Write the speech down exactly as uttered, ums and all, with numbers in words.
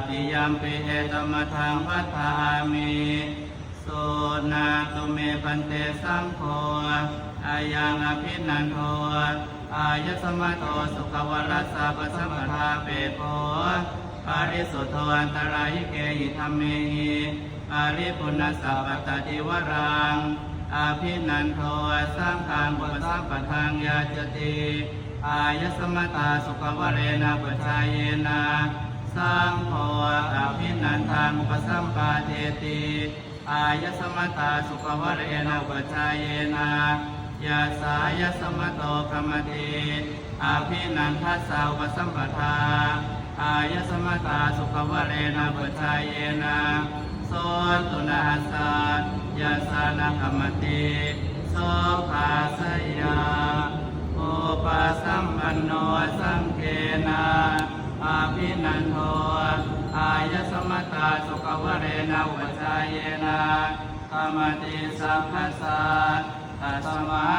Tiyampi etamatthaṃ vadāmi, suṇātu me bhante saṅgho. Ayaṃ abhinando āyasmato suggavārassa upasampadāpekkho, parisuddho antarāyikehi dhammehi, paripuṇṇassa pattacīvaraṃ. Abhinando saṅghaṃ upasampadaṃ yācati, āyasmatā suggavārena upajjhāyena, saṅgho abhinandaṃ upasampādeti, āyasmatā suggavārena upajjhāyena, yasāyasmato khamati, abhinandassa upasampadā, āyasmatā suggavārena upajjhāyena, so tuṇhassa, yassa na khamati, so bhāseyya. Upasampanno saṅghena abhinando, āyasmatā suggavārena upajjhāyena, khamati saṅghassa, tasmā